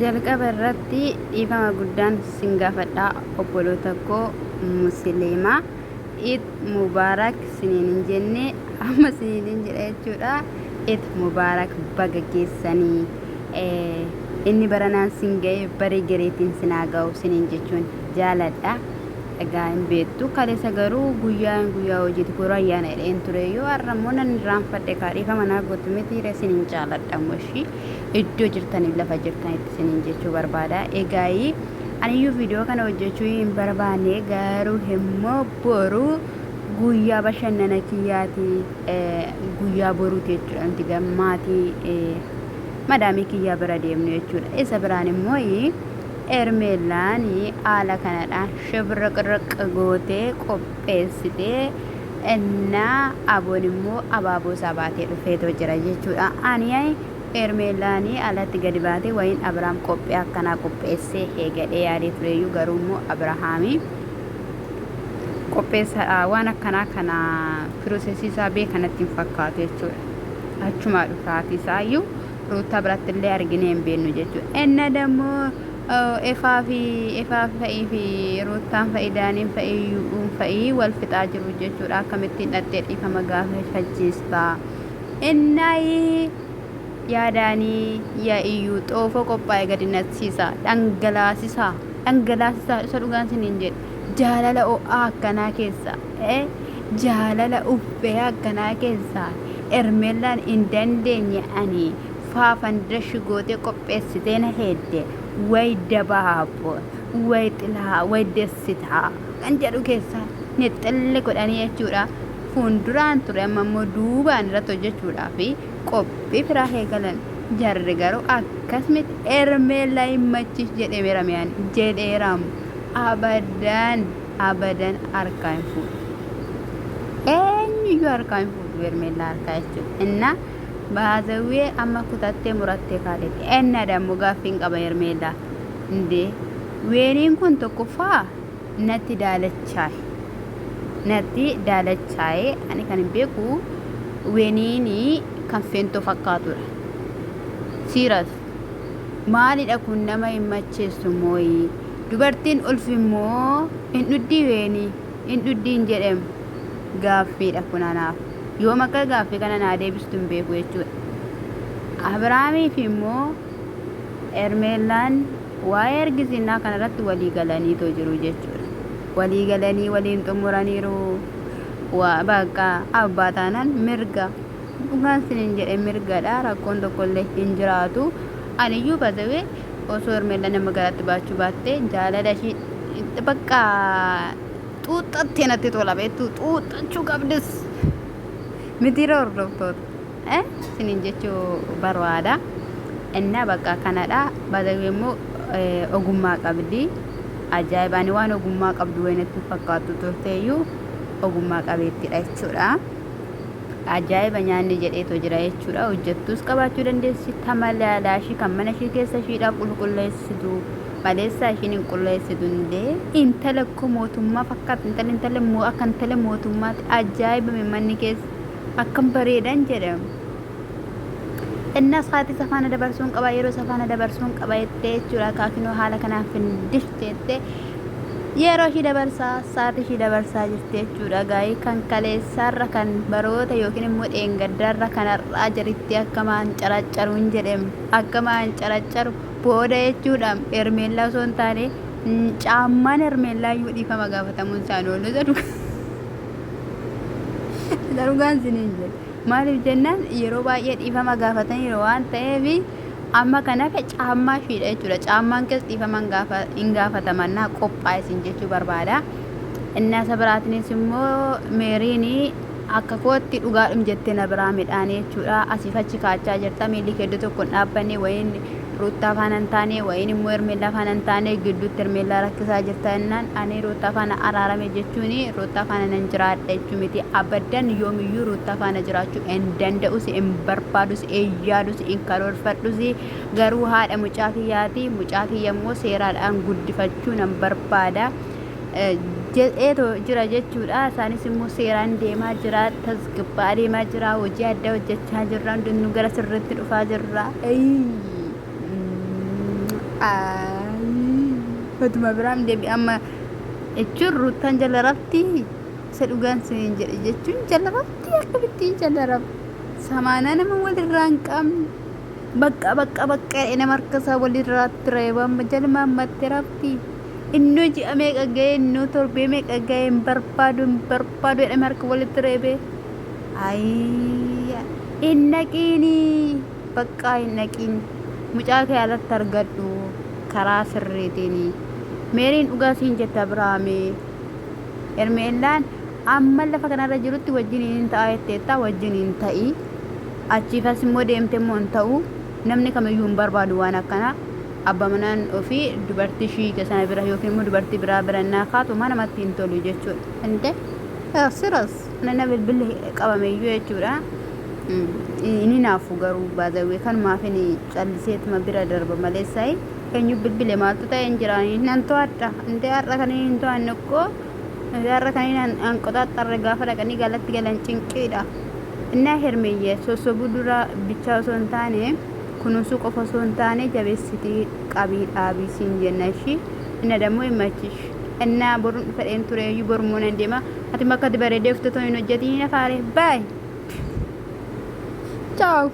Jalqaba irratti dhiifama guddaan sin gaafadha obboloota koo musiliimaa. Eid Mubarak siniin hin jenne amma siniin hin jedha jechuudha. Eid Mubarak baga geessanii inni baranaan sin ga'e barii gareetiin sin haa ga'u siniin jechuun jaaladha. Egaa hin beektu kaleessa garuu guyyaan guyyaa hojiiti boruu ayyaana jedheen ture yoo har'a immoo nan irraanfadhe kaa dhiifama naa gootu mitiire sinin jaaladha immoo ishii iddoo jirtaniif lafa jirtanitti sinin jechuu barbaada. Egaayii aniyyuu viidiyoo kana hojjechuu hin barbaanne garuu immoo boru guyyaa bashannana kiyyaati guyyaa boruuti jechuudha nuti gammaatii madaamii kiyyaa bira deemnu jechuudha. Isa biraan immoo Hermeellaan haala kanadhaan shibraqraq gootee qopheessitee innaa aboon immoo abaaboo isaa baatee dhufeetoo jira jechuudha. Ani Hermeellaan alatti gadi baatee wayiin Abiraam qophii akkanaa qopheessee eegadhee yaadee tureeyyuu garuu immoo Abirahaamii qopheessa waan akkanaa kana piroosesii isaa beeka natti hin fakkaatu jechuudha. Achumaa dhufaatii isaayyuu Ruuttaa biratti illee arginee hin beeknu jechuudha. Inna dammoo efaa fi efaa fa'ii fi Ruuttaan fa'i Daaniin fa'i Yu'uun fa'i wal fixaa jiru jechuudha. Akkamittiin dhattee dhiifama gaafachiista. Innaayi yaadaanii yaa iyyuu xoofoo qophaa'e gadi naqsiisa dhangalaasisa dhangalaasisa isa dhugaan siniin jedhe jaalala ho'aa akkanaa keessa jaalala uffee akkanaa keessa Ermeellaan hin dandeenye ani faafandashi gootee qopheessitee na heedde way dabaabbo way xilaa way dessitaa kan jedhu keessa nixxilli godhanii jechuudha. Fuulduraan ture amma immoo duubaan irratti hojjechuudhaaf qophii firaa eegalan. Jarri garuu akkas miti Ermeellaa hin machiis jedheera miyaan jedheeraam abadan abadan harkaa hin fuudhu. Eenyuyyuu harkaa hin fuudhu Hermeellaa harkaa jechuudha. Inna baazawwee amma kutattee murattee kaatetti. Enna dammoo gaaffiin qaba Hermeellaa. Indee weeniin kun tokkoffaa natti daalachaa'e. Natti daalachaa'e ani kan hin beeku weeniin kan feentoo fakkaatudha. Siiras maalidha kun nama hin macheessu mooyi. Dubartiin ulfi immoo hin dhuddii weenii hin dhuddii hin jedhem gaaffiidha kun anaaf. Yoom akka gaaffii kana naa deebistu hin beeku jechuudha. Abiraamiif immoo Hermeellaan waa'ee argisinnaa kanarratti walii galaniitoo jiru jechuudha. Walii galanii waliin xumuraniiru. Waa bakka abbaa taanaan mirga. Dhugaan sinin jedhe mirgadha rakkoon tokkollee hin jiraatu. Aniyyuu bazawee osoo Hermeellaan nama garaatti baachuu baattee jaalala ishii bakka xuuxxattee natti tola beektu xuuxxachuu qabdis mitiira hordoftoota eh sinin jechuu barbaada. Innaa bakka kanadha bazawee immoo ogummaa qabdi. Ajaa'iba ani waan ogummaa qabdu wayi natti hin fakkaattu turteeyyuu ogummaa qabeettidha jechuudha. Ajaa'iba nyaanni jedheetu jira jechuudha. Hojjettuus qabaachuu dandeessi. Tamalaalaa ishii kan mana ishii keessa ishiidhaaf qulqulleessitu maleessaa ishiin hin qulleessitu illee intala akkoo mootummaa fakkaatti intala intala immoo akka intala mootummaatti ajaa'iba manni keessa akkam bareedan jedhamu. Innas haati isa faana dabarsuun qaba yeroo isa faana dabarsuun qaba jettee jechuudha. Kaakinoo haala kanaan findish jettee yeroo ishii dabarsaa sa'aatii ishii dabarsaa jirti jechuudha. Gaa'ii kan kaleessaarra kan baroota yookiin immoo dheengaddaarra kan har'aa jaritti akka maan caraccaru hin jedhem akka maan caraccaru booda jechuudha. Hermeellaa osoo hin taane caammaan hermeellaa iyyuu dhiifama gaafatamuun isaan oolu isa dhugaan isiniin jedhe. Maaliif jennaan yeroo baay'ee dhiifama gaafataniiru waan ta'eef amma kan hafe caammaa ishiidha jechuudha. Caammaan kees dhiifama hin gaafatamannaa qophaa'e isin jechuu barbaada. Innaa isa biraatiinis immoo meeriin akka kootti dhugaadhum jettee na biraa midhaanii jechuudha. Asiif achi kaachaa jirta miilli kee iddoo tokko hin dhaabbanne wayiin Ruuttaa faana hin taane wayiin immoo Hermeellaa faana hin taane gidduutti Hermeellaa rakkisaa jirta jennaan ani Ruuttaa faana araarame jechuun Ruuttaa faana nan jiraadha jechuu miti abaddan yoomiyyuu Ruuttaa faana jiraachuu hin danda'us hin barbaadus hin yaadus hin karoorfadhus garuu haadha mucaa kiyyaati mucaa kiyya immoo seeraadhaan guddifachuu nan barbaada jedheetoo jira jechuudha. Isaanis immoo seeraan deemaa jira, tasgabba'aa deemaa jira, hojii addaa hojjechaa jirra, hundinuu gara sirriitti dhufaa jirra. Batuma biraan deebi amma jechuun ruuttaan jala rafti isa dhugaan siniin jedhe jechuun jala rafti akkamittiin jala rafti samaanaa nama walirraa hin qabne bakka bakka bakka jedhee nama harka isaa walirraatti reeba amma jaluma ammatti rafti innuu ji'a meeqa ga'e innuu torbee meeqa ga'e hin barbaadu hin barbaadu jedhame harka walitti reebee ayii hin naqiinii. Baqqaa hin dhaqiin mucaa kee alatti argadhu karaa sirriitiin. Meeriin dhugaa siin jette Abrahaami. Hermeellaan amma lafa kanarra jirutti wajjiniin hin ta'a jetteetta wajjiniin ta'i. Achiif as immoo deemte immoo hin ta'u. Namni kamiyyuu hin barbaadu waan akkanaa. Abba manaan ofii dubartii shiike sana bira yookiin immoo dubartii biraa bira innaa kaatu maa namatti hin tolu jechuudha. Inte siras nana bilbilli qabameyyuu jechuudha. Hin hinaafu garuu baazawwee kanumaaf inni calliseetuma bira darba malee sa'i eenyu bilbile maaltu ta'e hin jiraani nan to'adha intee har'a kan hin to'anne koo har'a kan hin qoxaaxxarre gaafa dhaqanii galatti galan cinqiidha. Innaa hermeeyye sossobuu dura bichaa osoo hin taane kunuunsuu qofa osoo hin taane jabeessitii qabii dhaabii siin jenna ishii inna dammoo himmachish innaa boruun dhufadheen tureeyyuu borummoo nan deema ati makka ati bareedee uffata hin hojjetiin afaare baay. Ciao.